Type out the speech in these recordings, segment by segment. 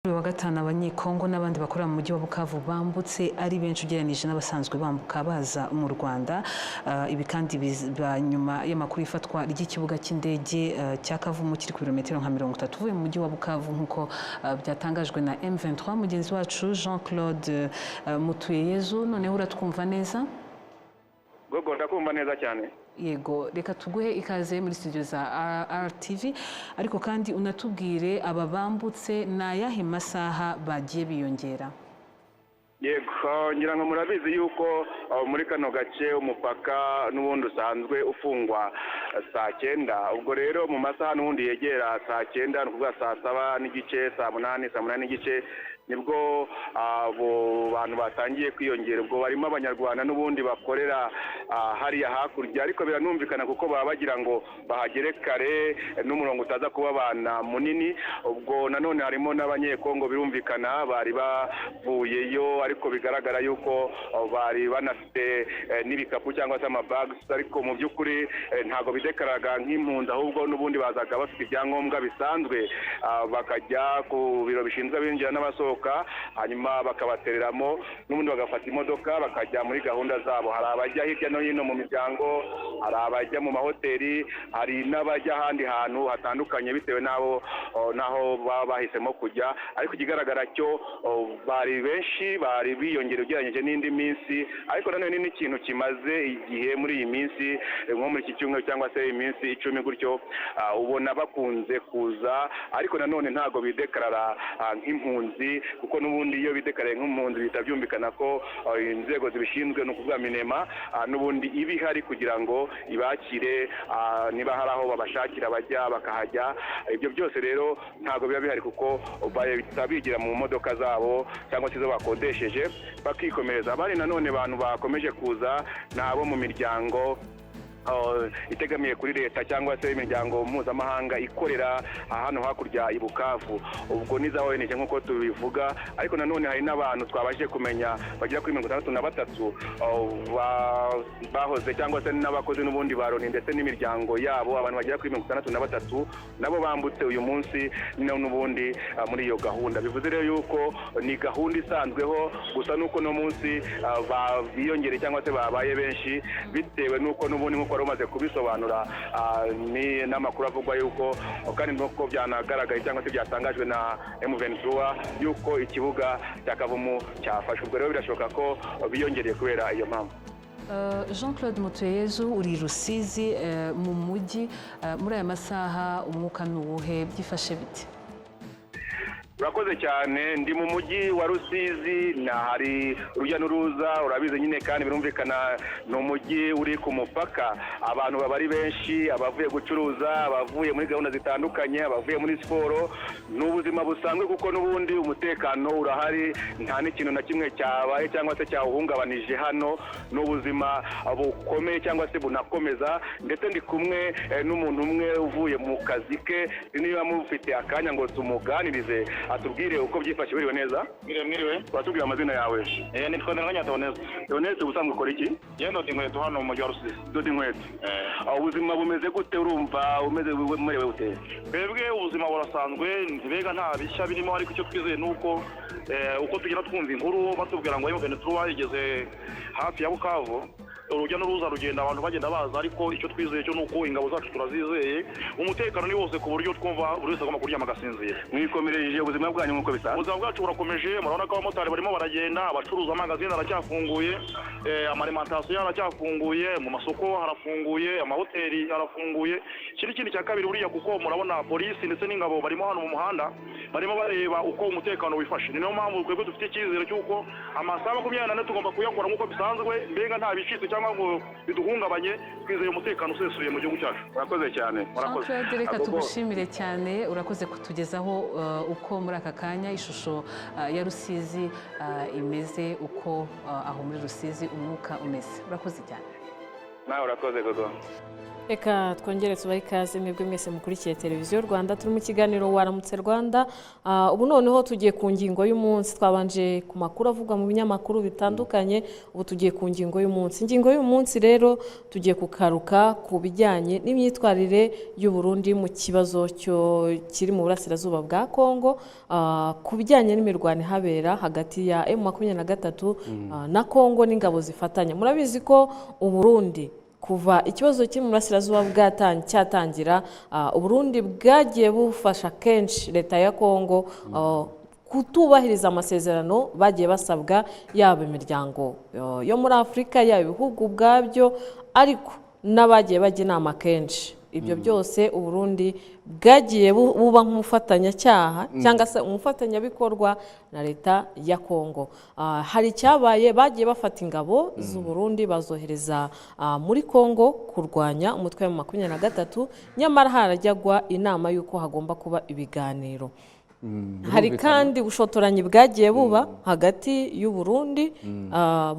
Wa gatanu, Abanyekongo n'abandi bakorera mu mujyi wa Bukavu bambutse ari benshi ugereranije n'abasanzwe bambuka baza mu Rwanda. Ibi kandi biba nyuma y'amakuru y'ifatwa ry'ikibuga cy'indege cya Kavumu, kiri ku birometero nka 30 uvuye mu mujyi wa Bukavu, nk'uko byatangajwe na M23. Mugenzi wacu Jean Claude Mutuyeyezu, noneho uratwumva neza? Gogo, ndakumva neza cyane. Yego, reka tuguhe ikaze muri studio za RTV, ariko kandi unatubwire, aba bambutse ni ayahe masaha bagiye biyongera? Yego, ngira ngo murabizi yuko muri kano gace umupaka n'ubundi usanzwe ufungwa saa 9. Ubwo rero mu masaha n'ubundi yegera saa 9, ni ukuvuga saa 7:30, saa 8, saa 8:30, nibwo abo bantu batangiye kwiyongera. Ubwo barimo Abanyarwanda n'ubundi bakorera hariya hakurya, ariko biranumvikana kuko baba bagira ngo bahagere kare n'umurongo utaza kubabana munini. Ubwo nanone harimo n'Abanyekongo, birumvikana bari bavuyeyo, ariko bigaragara yuko bari banafite n'ibikapu cyangwa se amabagisi, ariko mu by'ukuri ntabwo bidekaraga nk'impunzi, ahubwo n'ubundi bazaga bafite ibyangombwa bisanzwe, bakajya ku biro bishinzwe abinjira n'abasohoka, hanyuma bakabatereramo, n'ubundi bagafata imodoka bakajya muri gahunda zabo. Hari abajya hirya no hino mu miryango, hari abajya mu mahoteli, hari n'abajya ahandi hantu hatandukanye bitewe n'aho n'aho baba bahisemo kujya. Ariko ikigaragara cyo bari benshi, bari biyongera ugereranyije n'indi minsi. Ariko nanone ni n'ikintu kimaze igihe muri iyi minsi, nko muri iki cyumweru cyangwa se iminsi 10 gutyo, ubona bakunze kuza, ariko nanone ntabwo bidekarara nk'impunzi, kuko n'ubundi iyo bidekaraye nk'impunzi bihita byumvikana ko inzego zibishinzwe, ni ukuvuga MINEMA, n'ubundi iba ihari kugira ngo ibakire, niba hari aho babashakira bajya bakahajya. Ibyo byose rero ntabwo biba bihari, kuko bahita bigira mu modoka zabo cyangwa se izo bakodesheje bakikomereza. Abandi nanone bantu bakomeje kuza ni abo mu miryango itegamiye kuri leta cyangwa se imiryango mpuzamahanga ikorera hano hakurya i Bukavu, ubwo ni za ONG nk'uko tubivuga. Ariko nanone hari n'abantu twabashije kumenya bagera kuri 63 bahoze cyangwa se n'abakozi n'ubundi ba Loni ndetse n'imiryango yabo. Abantu bagera kuri 63 nabo bambutse uyu munsi n'ubundi muri iyo gahunda. Bivuze rero yuko ni gahunda isanzweho, gusa nuko uno munsi biyongereye cyangwa se babaye benshi, bitewe n'uko n'ubundi nk'uko wari umaze kubisobanura, ni n'amakuru avugwa yuko kandi nuko byanagaragaye cyangwa se byatangajwe na M23 yuko ikibuga cya Kavumu cyafashwe. Ubwo rero birashoboka ko biyongereye kubera iyo mpamvu. Jean Claude Mutuyezu, uri Rusizi mu mujyi, muri aya masaha umwuka ni uwuhe, byifashe bite? Urakoze cyane. Ndi mu mujyi wa Rusizi na hari urujya n'uruza, urabizi nyine, kandi birumvikana ni umujyi uri ku mupaka, abantu baba ari benshi, abavuye gucuruza, abavuye muri gahunda zitandukanye, abavuye muri siporo. Ni ubuzima busanzwe kuko n'ubundi umutekano urahari, nta n'ikintu na kimwe cyabaye cyangwa se cyawuhungabanije. Hano ni ubuzima bukomeye cyangwa se bunakomeza. Ndetse ndi kumwe n'umuntu umwe uvuye mu kazi ke, niba mufite akanya ngo tumuganirize atubwire uko byifashe. Biriwe neza? Mwiriwe, mwiriwe. Watubwira amazina yawe? Nitwa Ndiranganya Theoneste. Theoneste, ubusanzwe ukora iki? Yewe, ndoda inkweto hano mu mujyi wa Rusizi. Doda inkweto. Ubuzima bumeze gute? Urumva umeze umerewe gute? Twebwe ubuzima burasanzwe, mbega nta bishya birimo, ariko icyo twizeye ni uko uko tugenda twumva inkuru batubwira ngo M23 igeze hafi ya Bukavu, urujya n'uruza rugenda, abantu bagenda baza, ariko icyo twizeye cyo ni uko ingabo zacu turazizeye, umutekano ni wose ku buryo twumva buri wese agomba kuryama agasinzira. Mwikomereje ubuzima bwanyu nk'uko bisanzwe? Ubuzima bwacu burakomeje. Murabona ko abamotari barimo baragenda, abacuruza amangazini aracyafunguye, ama alimentation aracyafunguye, mu masoko harafunguye, amahoteli arafunguye. Ikindi kindi cya kabiri, buriya kuko murabona polisi ndetse n'ingabo barimo hano mu muhanda, barimo bareba uko umutekano wifashe. Ni nayo mpamvu twebwe dufite icyizere cy'uko amasaha 24 tugomba kuyakora nk'uko bisanzwe, mbega nta bicitse cyangwa ngo biduhungabanye. Twizeye umutekano usesuye mu gihugu cyacu. Murakoze cyane. Jean Claude, reka Agogo. tugushimire cyane. Urakoze kutugezaho uko muri aka kanya ishusho ya Rusizi imeze, uko aho muri Rusizi umwuka umeze. Urakoze cyane. Nawe urakoze, Gogo. Reka twongere tubahe ikaze mwebwe mwese mukurikiye Televiziyo Rwanda. Turi mu kiganiro Waramutse Rwanda. Ubu noneho tugiye ku ngingo y'umunsi. Twabanje ku makuru avugwa mu binyamakuru bitandukanye, ubu tugiye ku ngingo y'umunsi. Ingingo y'umunsi rero tugiye kugaruka ku bijyanye n'imyitwarire y'u Burundi mu kibazo kiri mu burasirazuba bwa Kongo, ku bijyanye n'imirwano ihabera hagati ya M23 na Kongo n'ingabo zifatanya. Murabizi ko u Burundi kuva ikibazo kiri mu burasirazuba cyatangira, Uburundi bwagiye bufasha kenshi leta ya Kongo kutubahiriza amasezerano bagiye basabwa, yaba imiryango yo muri Afurika, yaba ibihugu ubwabyo, ariko n'abagiye bajya inama kenshi. Ibyo byose Uburundi bwagiye buba nk'umufatanyacyaha cyangwa se umufatanyabikorwa na leta ya Kongo. Hari icyabaye, bagiye bafata ingabo z'u Burundi bazohereza muri Kongo kurwanya umutwe wa 23, nyamara harajyagwa inama y'uko hagomba kuba ibiganiro. Hari kandi ubushotoranyi bwagiye buba hagati y'u Burundi,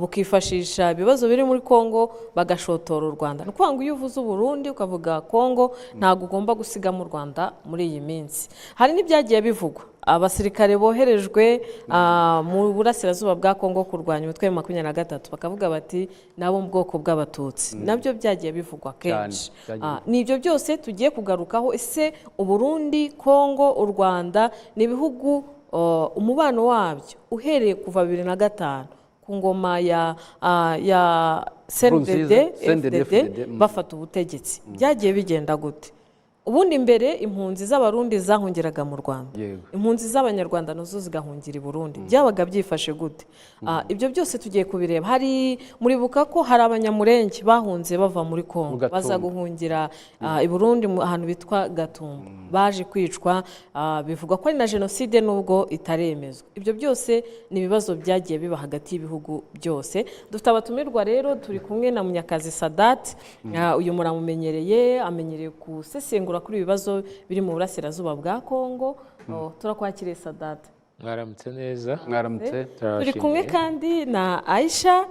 bukifashisha ibibazo biri muri Kongo bagashotora u Rwanda. Ni ukuvuga ngo iyo uvuze u Burundi ukavuga Kongo, ntabwo ugomba gusigamo u Rwanda muri iyi minsi. Hari n'ibyagiye bivugwa, abasirikare boherejwe mu burasirazuba bwa Kongo kurwanya umutwe wa 23, bakavuga bati nabo mu bwoko bw'Abatutsi. Nabyo byagiye bivugwa kenshi. Ni ibyo byose tugiye kugarukaho. Ese Uburundi, Kongo, u Rwanda ni ibihugu umubano wabyo uhereye kuva 2005 ku ngoma ya CNDD FDD bafata ubutegetsi, byagiye bigenda gute? Ubundi mbere impunzi z'Abarundi zahungiraga mu Rwanda, impunzi z'Abanyarwanda nazo zigahungira i Burundi, byabaga byifashe gute? Ibyo byose tugiye kubireba. Hari, muribuka ko hari Abanyamurenge bahunze bava muri Kongo baza guhungira i Burundi ahantu bitwa Gatumba, baje kwicwa, bivugwa ko ari na jenoside nubwo itaremezwa. Ibyo byose ni ibibazo byagiye biba hagati y'ibihugu byose. Dufite abatumirwa rero, turi kumwe na Munyakazi Sadat. Uyu muramumenyereye, amenyereye gusesengura kuri ibibazo biri mu burasirazuba bwa Kongo. Turakwakiriye Sadat. Mwaramutse neza. Mwaramutse. Turi kumwe kandi na Aisha,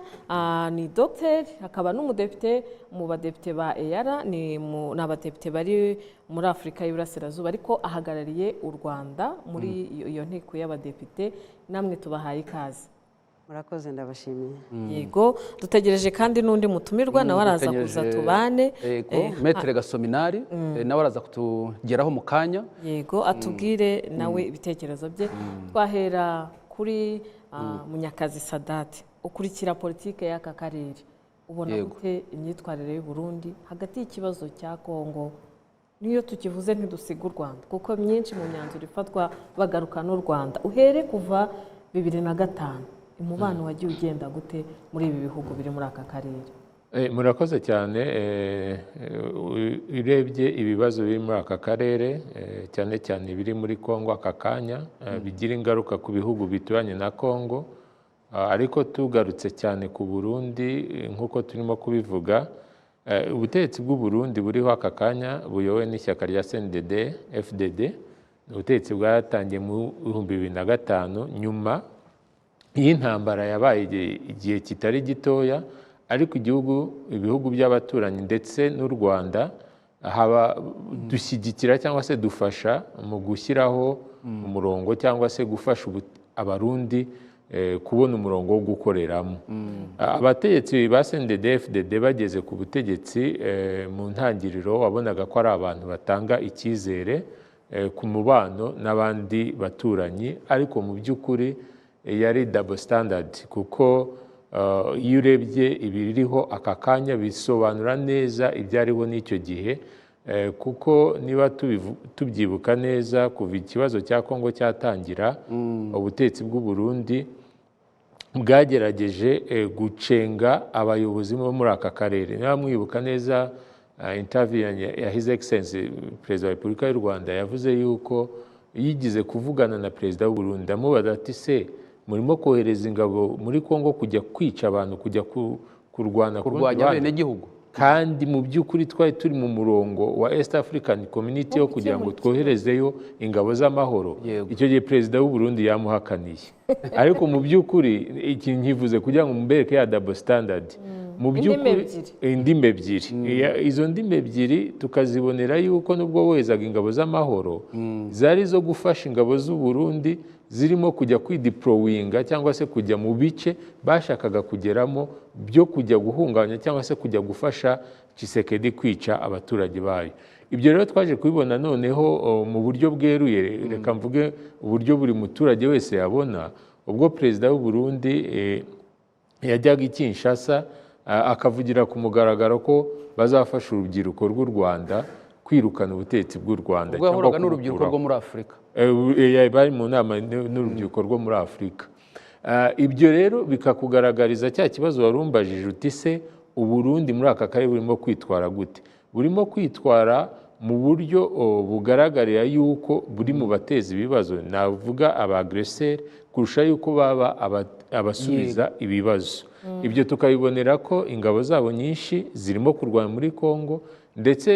ni docteur akaba n'umudepite mu badepite ba EAR, ni abadepite bari muri Afurika y'Iburasirazuba, ariko ahagarariye u Rwanda muri iyo nteko y'abadepite. Namwe tubahaye ikaze. Murakoze, ndabashimiye. Yego, dutegereje kandi n'undi mutumirwa, nawe araza kuza tubane. Maître Gasominari nawe araza kutugeraho mu kanya. Yego, atubwire nawe ibitekerezo bye. Twahera kuri Munyakazi Sadat, ukurikira politike y'aka karere, ubona gute imyitwarire y'u Burundi hagati y'ikibazo cya Kongo? Niyo tukivuze ntidusiga u Rwanda, kuko myinshi mu myanzuro ifatwa bagaruka n'u Rwanda. Uhere kuva 2005, umubano wagiye ugenda gute muri ibi bihugu biri muri aka karere? Murakoze cyane. Urebye ibibazo biri muri aka karere, cyane cyane ibiri muri Kongo aka kanya, bigira ingaruka ku bihugu bituranye na Kongo, ariko tugarutse cyane ku Burundi nk'uko turimo kubivuga, ubutegetsi bw'u Burundi buriho aka kanya buyobowe n'ishyaka rya CNDD FDD, ubutegetsi bwatangiye mu 2005 nyuma y'intambara yabaye igihe kitari gitoya, ariko ibihugu by'abaturanyi ndetse n'u Rwanda haba dushyigikira cyangwa se dufasha mu gushyiraho umurongo cyangwa se gufasha Abarundi kubona umurongo wo gukoreramo. Abategetsi ba CNDD FDD bageze ku butegetsi mu ntangiriro wabonaga ko ari abantu batanga icyizere ku mubano n'abandi baturanyi, ariko mu by'ukuri yari double standard, kuko iyo urebye ibiriho aka kanya bisobanura neza ibyariho n'icyo gihe, kuko niba tubyibuka neza, kuva ikibazo cya Kongo cyatangira, ubutegetsi bw'u Burundi bwagerageje gucenga abayobozi bo muri aka karere. Niba mwibuka neza interview ya His Excellency Perezida wa Repubulika y'u Rwanda, yavuze yuko yigize kuvugana na Perezida w'u Burundi, amubaza ati se murimo kohereza ingabo muri Kongo kujya kwica abantu, kujya kurwana kurwanya abenegihugu, kandi mu by'ukuri twari turi mu murongo wa East African Community wo kugira ngo twoherezeyo ingabo z'amahoro. Icyo gihe Perezida w'u Burundi yamuhakaniye, ariko mu by'ukuri iki nkivuze kugira ngo mubereke ya double standard. Mu Indimi by'ukuri ebyiri. Indimi ebyiri. Izo ndimi ebyiri tukazibonera yuko nubwo wohezaga ingabo z'amahoro, zari zo gufasha ingabo z'u Burundi zirimo kujya kwideployinga cyangwa se kujya mu bice bashakaga kugeramo byo kujya guhungabanya cyangwa se kujya gufasha Tshisekedi kwica abaturage bayo. Ibyo rero twaje kubibona noneho mu buryo bweruye, reka mvuge uburyo buri muturage wese yabona, ubwo perezida w'u Burundi yajyaga i Kinshasa, akavugira ku mugaragaro ko bazafasha urubyiruko rw'u Rwanda kwirukana ubutegetsi bw'u Rwanda Ubwo yahuraga cyangwa n'urubyiruko kubukuraho. rwo muri Afurika. Bari mu nama n'urubyiruko rwo muri Afurika. Ibyo rero bikakugaragariza cya kibazo wari umbajije uti: "Se Uburundi muri aka karere burimo kwitwara gute?" Burimo kwitwara mu buryo bugaragarira yuko buri mu bateza ibibazo, navuga aba agresseur, kurusha yuko baba abasubiza ibibazo. Ibyo tukabibonera ko ingabo zabo nyinshi zirimo kurwana muri Congo, ndetse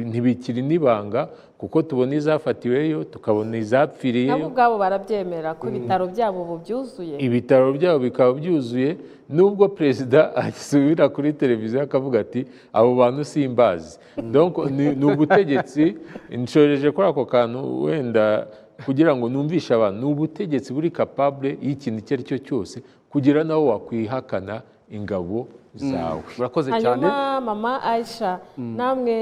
ntibikiri n'ibanga kuko tubona izafatiweyo, tukabona izapfiriyeyo. Nabo ubwabo barabyemera ko ibitaro byabo ubu byuzuye. Ibitaro byabo bikaba byuzuye, nubwo perezida asubira kuri televiziyo akavuga ati: "Abo bantu simbazi." Donc ni ubutegetsi, nshoreje kuri ako kantu wenda kugira ngo numvishe abantu, ni ubutegetsi buri capable y'ikintu icyo ari cyo cyose, kugira naho wakwihakana ingabo zawe. Murakoze cyane. Hanyuma mama Aisha, namwe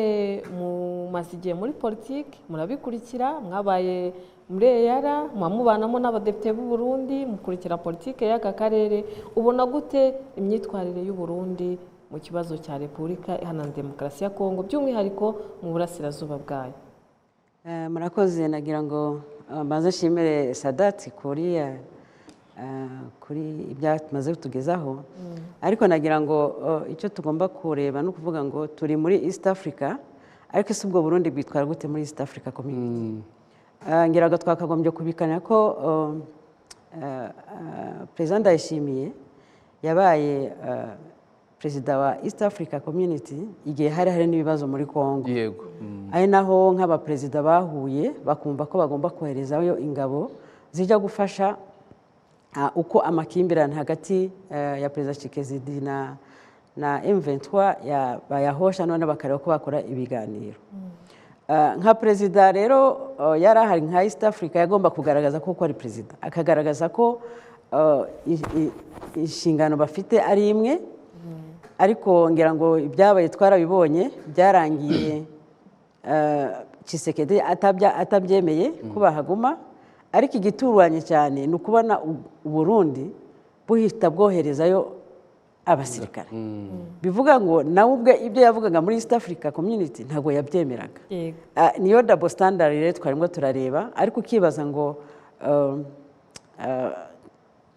mumaze igihe muri politiki, murabikurikira, mwabaye muri EAR, muba mubanamo n'abadepite b'u Burundi, mukurikira politiki y'aka karere. Ubona gute imyitwarire y'u Burundi mu kibazo cya Repubulika Iharanira Demokarasi ya Kongo, by'umwihariko mu burasirazuba bwayo? Murakoze. nagira ngo mbanze nshimire Sadati kuri ibyo tumaze kutugezaho, ariko nagira ngo icyo tugomba kureba ni ukuvuga ngo turi muri East Africa, ariko ese ubwo Burundi bwitwara gute muri East Africa Community? Ngira ngo twakagombye kubikana ko Perezida Ndayishimiye yabaye perezida wa East Africa Community igihe hari n'ibibazo muri Congo, ari naho nk'abaperezida bahuye bakumva ko bagomba koherezayo ingabo zijya gufasha uko amakimbirane hagati ya Perezida Tshisekedi na M23 bayahosha, none bakareba ko bakora ibiganiro. Nka perezida rero yari ahari nka East Africa, yagomba kugaragaza ko ari perezida, akagaragaza ko inshingano bafite ari imwe. Ariko ngira ngo ibyabaye twarabibonye, byarangiye Tshisekedi atabyemeye ko bahaguma. Ariko igituranye cyane ni ukubona Uburundi buhita bwoherezayo abasirikare, bivuga ngo nawe ubwe ibyo yavugaga muri East Africa Community ntabwo yabyemeraga. Niyo double standard rero twarimo turareba. Ariko ukibaza ngo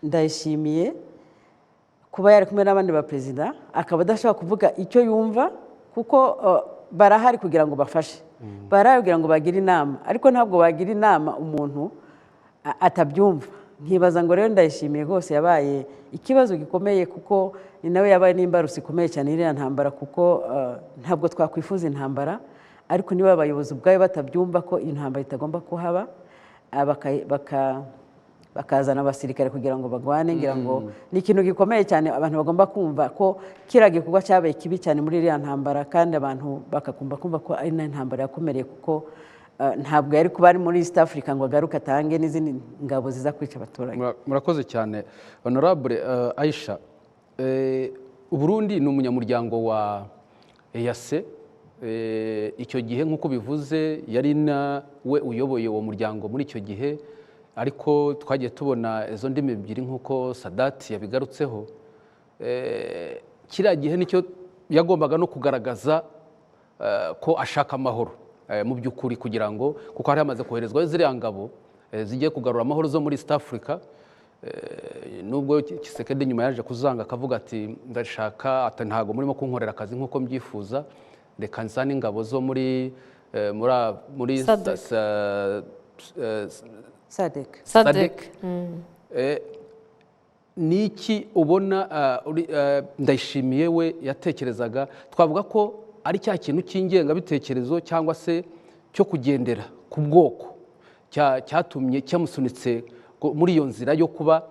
Ndayishimiye kuba yari kumwe n'abandi ba perezida akaba adashobora kuvuga icyo yumva, kuko barahari kugira ngo bafashe, barahari kugira ngo bagire inama, ariko ntabwo bagira inama umuntu atabyumva. Nkibaza ngo rero Ndayishimiye rwose yabaye ikibazo gikomeye, kuko ni nawe yabaye n'imbarutso ikomeye cyane iriya ntambara, kuko ntabwo twakwifuza intambara, ariko niba abayobozi ubwayo batabyumva ko intambara itagomba kuhaba, bakazana abasirikare kugira ngo bagwane, ngira ngo ni ikintu gikomeye cyane. Abantu bagomba kumva ko kiriya gikorwa cyabaye kibi cyane muri iriya ntambara, kandi abantu bakakumva kumva ko ari nayo ntambara yakomereye, kuko ntabwo yari kuba ari muri East Africa ngo agaruke atange n'izindi ngabo ziza kwica abaturage. Murakoze cyane, Honorable Aisha. Uburundi ni umunyamuryango wa EAC. Icyo gihe nk'uko bivuze yari nawe uyoboye uwo muryango muri icyo gihe, ariko twagiye tubona izo ndimi ebyiri nk'uko Sadati yabigarutseho. Kiriya gihe nicyo yagombaga no kugaragaza ko ashaka amahoro mu by'ukuri, kugira ngo, kuko hari hamaze koherezwayo ziriya ngabo zigiye kugarura amahoro zo muri East Africa. Nubwo Tshisekedi nyuma yaje kuzanga akavuga ati: "Ndashaka," ati: "Ntabwo murimo kunkorera akazi nk'uko mbyifuza, reka nzane ingabo zo muri SADC. SADC. SADC. Ni iki ubona Ndayishimiye we yatekerezaga? Twavuga ko ari cya kintu cy'ingengabitekerezo cyangwa se cyo kugendera ku bwoko cyatumye cyamusunitse muri iyo nzira yo kuba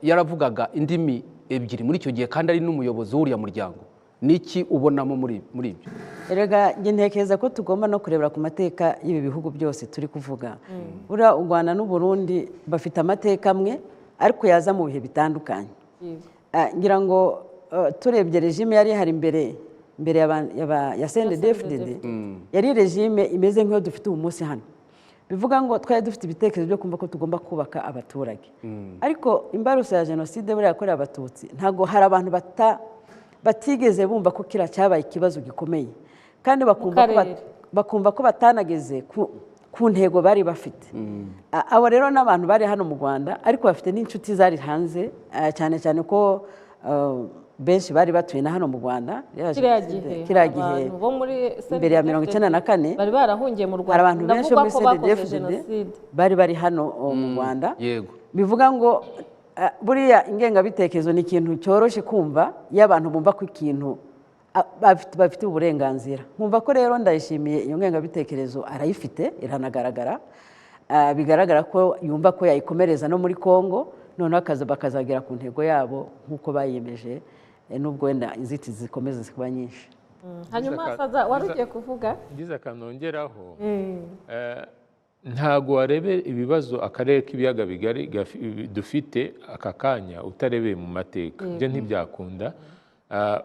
yaravugaga indimi ebyiri muri icyo gihe, kandi ari n'umuyobozi w'uriya muryango? Niki ubonamo muri ibyo? Erega njye ntekereza ko tugomba no kurebera ku mateka y'ibi bihugu byose turi kuvuga. Buriya u Rwanda n'u Burundi bafite amateka amwe, ariko yaza mu bihe bitandukanye. Ngira ngo turebye régime yari ihari mbere ya CNDD-FDD, yari régime imeze nk'iyo dufite uyu munsi hano. Bivuga ngo twari dufite ibitekerezo byo kumva ko tugomba kubaka abaturage, ariko imbarutso ya jenoside buriya yakorewe Abatutsi, ntabwo hari abantu batigeze bumva ko kiriya cyabaye ikibazo gikomeye, kandi bakumva ko karere. Bakumva ko batanageze ku ntego bari bafite. Abo rero n'abantu bari hano mu Rwanda, ariko bafite n'inshuti zari hanze, cyane cyane ko benshi bari batuye na hano mu Rwanda. Kiriya gihe kiriya gihe abantu bo muri mbere ya 94, bari barahungiye mu Rwanda. Hari abantu benshi bo muri Ndavugwa ko bakoze CNDD-FDD jenoside. bari bari hano mu Rwanda. Bivuga ngo buriya ingengabitekerezo ni ikintu cyoroshye kumva iyo abantu bumva ko ikintu bafite uburenganzira. Nkumva ko rero Ndayishimiye iyo ngengabitekerezo arayifite, iranagaragara. Bigaragara ko yumva ko yayikomereza no muri Congo, noneho bakazagera ku ntego yabo nk'uko bayiyemeje, nubwo wenda inzitizi zikomeza zikuba nyinshi. Hanyuma Ngize Saza, wari ugiye kuvuga. Ngize akanongeraho. Ntago warebe ibibazo akarere k'Ibiyaga Bigari dufite aka kanya utarebeye mu mateka, ibyo ntibyakunda.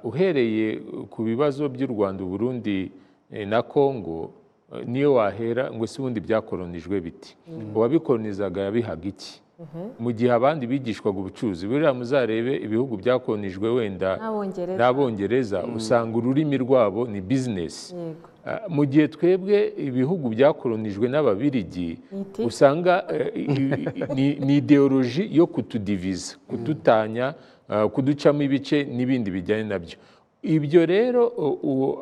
Uhereye ku bibazo by'u Rwanda, Uburundi na Congo, niyo wahera ngo ese ubundi byakoronijwe biti, uwabikoronizaga yabihaga iki, mu gihe abandi bigishwaga ubucuruzi? Buriya muzarebe ibihugu byakoronijwe wenda n'Abongereza. n'Abongereza, usanga ururimi rwabo ni bizinesi. Mu gihe twebwe ibihugu byakoronijwe n'Ababirigi Iti. usanga ni idéologie yo kutudiviza, kudutanya, kuducamo ibice n'ibindi bijyanye nabyo. Ibyo rero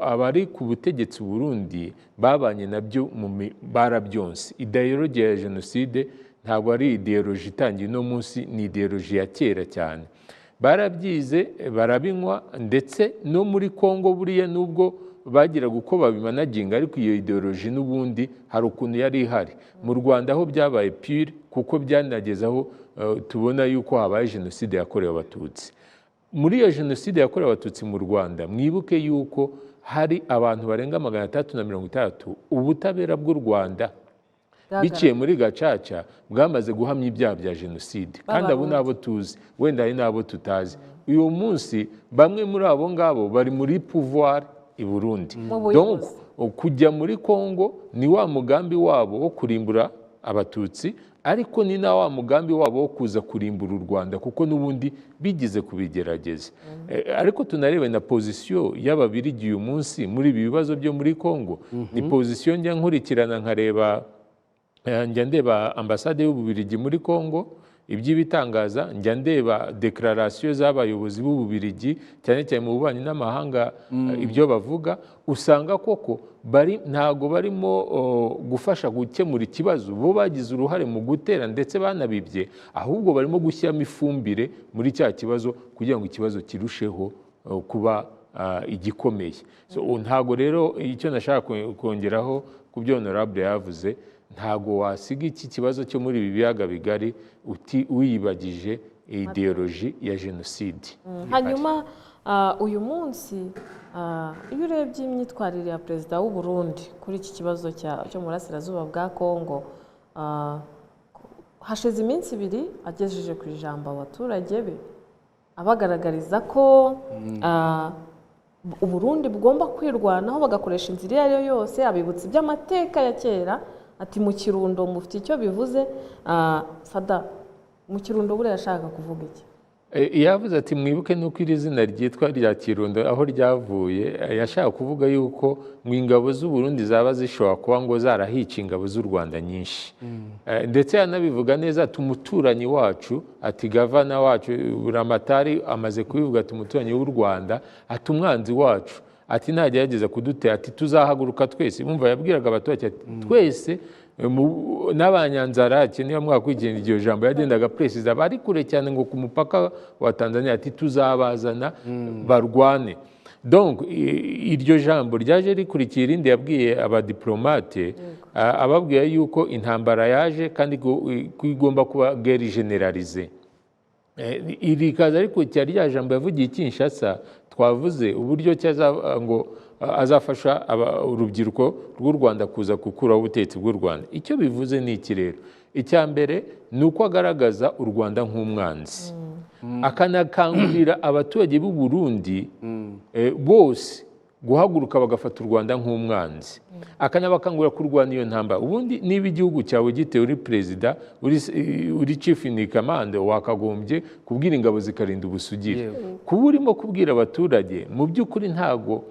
abari ku butegetsi Burundi babanye nabyo barabyonse. Idéologie ya jenoside ntabwo ari idéologie itangiye uno munsi, ni idéologie ya kera cyane. Barabyize, barabinywa, ndetse no muri Congo buriya nubwo bagiraga uko babimanaginga, ariko iyo idéologie n'ubundi hari ukuntu yari ihari. Mu Rwanda aho byabaye pire, kuko byanageze aho tubona yuko habaye jenoside yakorewe Abatutsi. Muri iyo jenoside yakorewe Abatutsi mu Rwanda, mwibuke yuko hari abantu barenga 660 ubutabera bw'u Rwanda biciye muri Gacaca bwamaze guhamya ibyaha bya jenoside, kandi abo ni abo tuzi, wenda hari n'abo tutazi. Uyu munsi bamwe muri abo ngabo bari muri pouvoir i Burundi. Mu buyobozi. Donc kujya muri Congo ni wa mugambi wabo wo kurimbura Abatutsi, ariko ni na wa mugambi wabo wo kuza kurimbura u Rwanda, kuko n'ubundi bigize kubigerageza. Ariko tunarebe na position y'Ababirigi uyu munsi muri ibi bibazo byo muri Congo. Ni position njya nkurikirana nkareba, njya ndeba ambasade y'Ububirigi muri Congo iby'ibitangaza, njya ndeba déclarations z'abayobozi b'Ububirigi, cyane cyane mu bubanyi n'amahanga, ibyo bavuga usanga koko bari ntago barimo gufasha gukemura ikibazo bo bagize uruhare mu gutera, ndetse banabibye, ahubwo barimo gushyiramo ifumbire muri cya kibazo kugira ngo ikibazo kirusheho kuba igikomeye. So, ntago rero icyo nashaka kongeraho ku byo honorable yavuze, ntago wasiga iki kibazo cyo muri ibi Biyaga Bigari uti wiyibagije idéologie ya jenoside. Hanyuma uyu munsi iyo urebye imyitwarire ya perezida w'u Burundi kuri iki kibazo cyo mu burasirazuba bwa Kongo, hashize iminsi 2 agejeje ku ijambo abaturage be, abagaragariza ko Uburundi bugomba kwirwanaho bagakoresha inzira iyo ari yo yose, abibutsa iby'amateka ya kera, ati mu Kirundo mufite icyo bivuze. Sada, mu Kirundo buriya yashaka kuvuga iki? Yavuze ati mwibuke nuko iri zina ryitwa rya Kirundo aho ryavuye. Yashaka kuvuga yuko ngo ingabo z'u Burundi zaba zishobora kuba ngo zarahica ingabo z'u Rwanda nyinshi. Ndetse yanabivuga neza ati umuturanyi wacu, ati gavana wacu Buramatari amaze kubivuga, ati umuturanyi w'u Rwanda, ati umwanzi wacu, ati nagerageza kudutera, ati tuzahaguruka twese. Bumva yabwiraga abaturage ati twese n'Abanyanzarake, niba mwakwigenda iryo jambo yagendaga perezida bari kure cyane ngo ku mupaka wa Tanzania, ati tuzabazana barwane. Donc iryo jambo ryaje rikurikiye irindi yabwiye abadiplomate, ababwiye yuko intambara yaje kandi ko igomba kuba guerre généralisée. Iri rikaza rikurikira rya jambo yavugiye i Kinshasa, twavuze uburyo ki ngo azafasha urubyiruko rw'u Rwanda kuza gukuraho ubutegetsi bw'u Rwanda. Icyo bivuze ni iki rero? Icya mbere ni uko agaragaza u Rwanda nk'umwanzi, akanakangurira abaturage b'u Burundi bose guhaguruka bagafata u Rwanda nk'umwanzi, akanabakangurira kurwana iyo ntambara. Ubundi niba igihugu cyawe gitewe, uri perezida, uri chief in command, wakagombye kubwira ingabo zikarinda ubusugire. Kuba urimo kubwira abaturage, mu by'ukuri ntago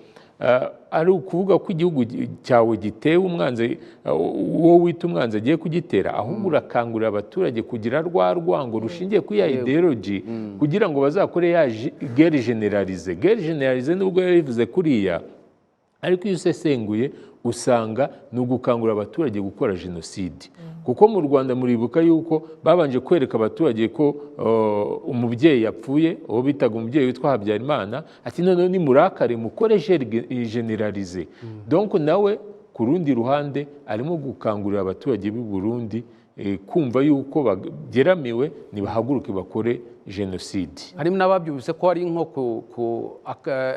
ari ukuvuga ko igihugu cyawe gitewe umwanzi, uwo wita umwanzi agiye kugitera, ahubwo urakangurira abaturage kugira rwa rwango rushingiye kuri ya ideology, kugira ngo bazakore ya guerre généralisée. Guerre généralisée, nubwo yabivuze kuriya, ariko iyo usesenguye usanga ni ugukangurira abaturage gukora jenoside, kuko mu Rwanda muribuka yuko babanje kwereka abaturage ko umubyeyi yapfuye, uwo bitaga umubyeyi witwa Habyarimana, ati noneho nimurakare mukore généralisée. Donc nawe ku rundi ruhande arimo gukangurira abaturage b'u Burundi kumva yuko bageramiwe, nibahaguruke bakore jenoside. Harimo n'ababyumvise ko ari nko ku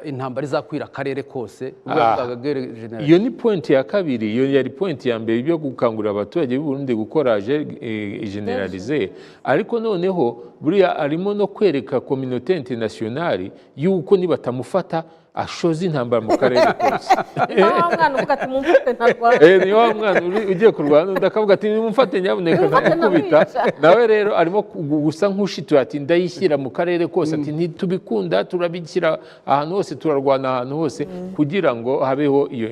intambara izakwira akarere kose ubwo yavugaga guerre générale. Iyo ni point ya kabiri. Iyo yari point ya mbere yo gukangurira abaturage b'u Burundi gukora généralisée, ariko noneho buriya arimo no kwereka communauté internationale yuko nibatamufata ashoza intambara mu karere kose. Ni wa mwana uvuga ati mumfate ntarwana. Ni wa mwana ugiye kurwana, undi akavuga ati nimumfate nyabuneka Mumfate ntamukubita. ntamwica. Nawe rero arimo gusa nk'ushituye, ati ndayishyira mu karere kose, ati ntitubikunda, turabishyira ahantu hose, turarwana ahantu hose, kugira ngo habeho iyo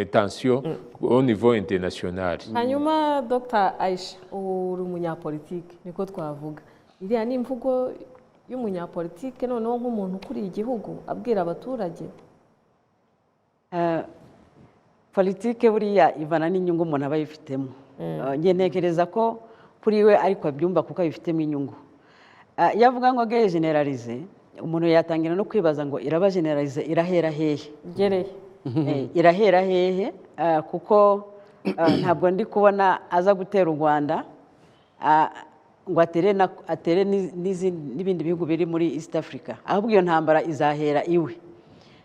tension au niveau international. Hanyuma Dr Aisha, uri umunyapolitike, niko twavuga, iriya ni imvugo y'umunyapolitike noneho nk'umuntu ukuriye igihugu abwira abaturage? Politike buriya ivana n'inyungu umuntu aba yifitemo. Njye ntekereza ko kuri we ariko abyumva kuko abifitemo inyungu. Iyo avuga ngo guerre généralisée, umuntu yatangira no kwibaza ngo iraba généralisée irahera hehe? Gereye. Irahera hehe? Kuko ntabwo ndi kubona aza gutera u Rwanda ngo atere n'ibindi bihugu biri muri East Africa, ahubwo iyo ntambara izahera iwe.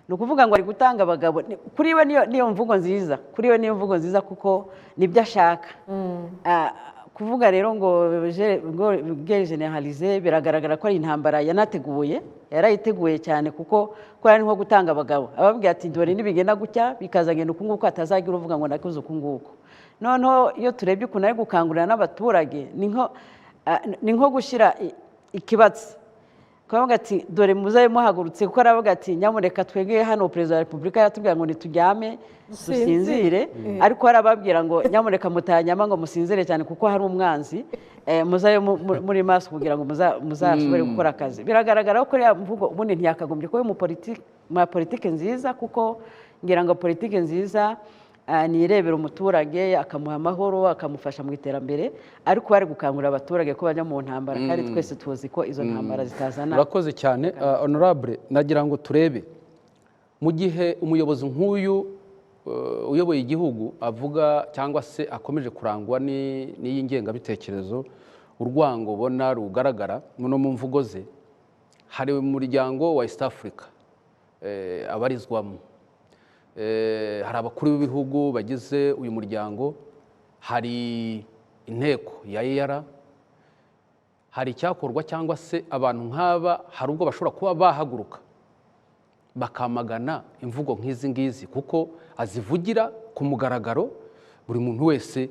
Ni ukuvuga ngo ari gutanga abagabo. Kuri we niyo mvugo nziza, kuri we niyo mvugo nziza, kuko nibyo ashaka. Kuvuga rero ngo guerre généralisée, biragaragara ko ari intambara yanateguye, yarayiteguye cyane, kuko ko ari nko gutanga abagabo, ababwira ati dore nibigenda gutya bikazagenda uku nguku, hatazagira uvuga ngo nakoze uku nguku. Noneho iyo turebye ukuntu ari gukangurira n'abaturage, ni nko gushyira ikibatsi, kuvuga ati dore muzabe muhagurutse, kuko aravuga ati nyamuneka twebwe hano perezida wa repubulika yatubwira ngo ntituryame dusinzire, ariko arababwira ngo nyamuneka mutanyama ngo musinzire cyane, kuko hari umwanzi, muzabe muri maso kugira ngo muzashobore gukora akazi. Biragaragara ko uriya mvugo ubundi ntiyakagombye kuba mu politiki nziza, kuko ngira ngo politiki nziza ni irebera umuturage, akamuha amahoro, akamufasha mu iterambere, ariko bari gukangurira abaturage ko bajya mu ntambara, kandi twese tuzi ko izo ntambara zitazana. Urakoze cyane, honorable. Nagira ngo turebe mu gihe umuyobozi nk'uyu uyoboye igihugu avuga cyangwa se akomeje kurangwa n'iyi ngengabitekerezo, urwango ubona rugaragara no mu mvugo ze, hari umuryango wa East Africa abarizwamo. Hari abakuru b'ibihugu bagize uyu muryango, hari inteko ya EAR. Hari icyakorwa cyangwa se abantu nk'aba hari ubwo bashobora kuba bahaguruka bakamagana imvugo nk'izi ngizi, kuko azivugira ku mugaragaro, buri muntu wese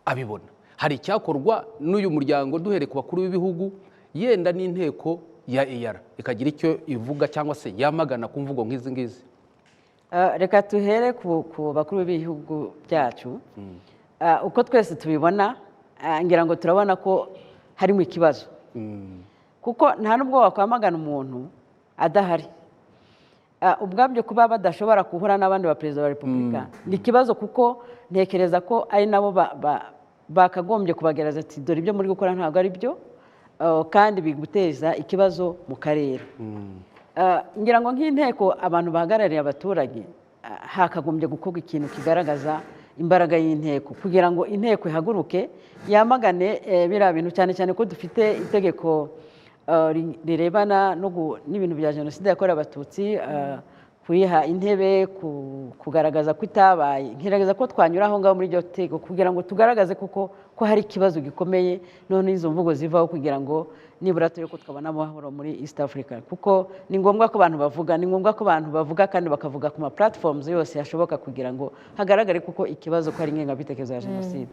abibona? Hari icyakorwa n'uyu muryango, duhereye ku bakuru b'ibihugu, yenda n'inteko ya EAR ikagira icyo ivuga cyangwa se yamagana ku mvugo nk'izi ngizi? Reka tuhere ku bakuru b'ibihugu byacu. Uko twese tubibona, ngira ngo turabona ko harimo ikibazo, kuko nta n'ubwo wakwamagana umuntu adahari. Ubwabyo kuba badashobora guhura n'abandi ba perezida wa repubulika ni ikibazo, kuko ntekereza ko ari nabo bakagombye kubagereza ati dore ibyo muri gukora ntabwo ari byo, kandi biguteza ikibazo mu karere. Ngira ngo nk'inteko, abantu bahagarariye abaturage, hakagombye gukorwa ikintu kigaragaza imbaraga y'inteko, kugira ngo inteko ihaguruke yamagane biriya bintu, cyane cyane ko dufite itegeko rirebana n'ibintu bya jenoside yakorewe Abatutsi, kuyiha intebe, kugaragaza ko itabaye. Ngerageza ko twanyura aho ngaho muri iryo tegeko kugira ngo tugaragaze koko ko hari ikibazo gikomeye, none izo mvugo zivaho kugira ngo nibura turebe ko twabona amahoro muri East Africa, kuko ni ngombwa ko abantu bavuga, ni ngombwa ko abantu bavuga kandi bakavuga ku ma platforms yose yashoboka kugira ngo hagaragare koko ikibazo ko ari ingengabitekerezo ya jenoside.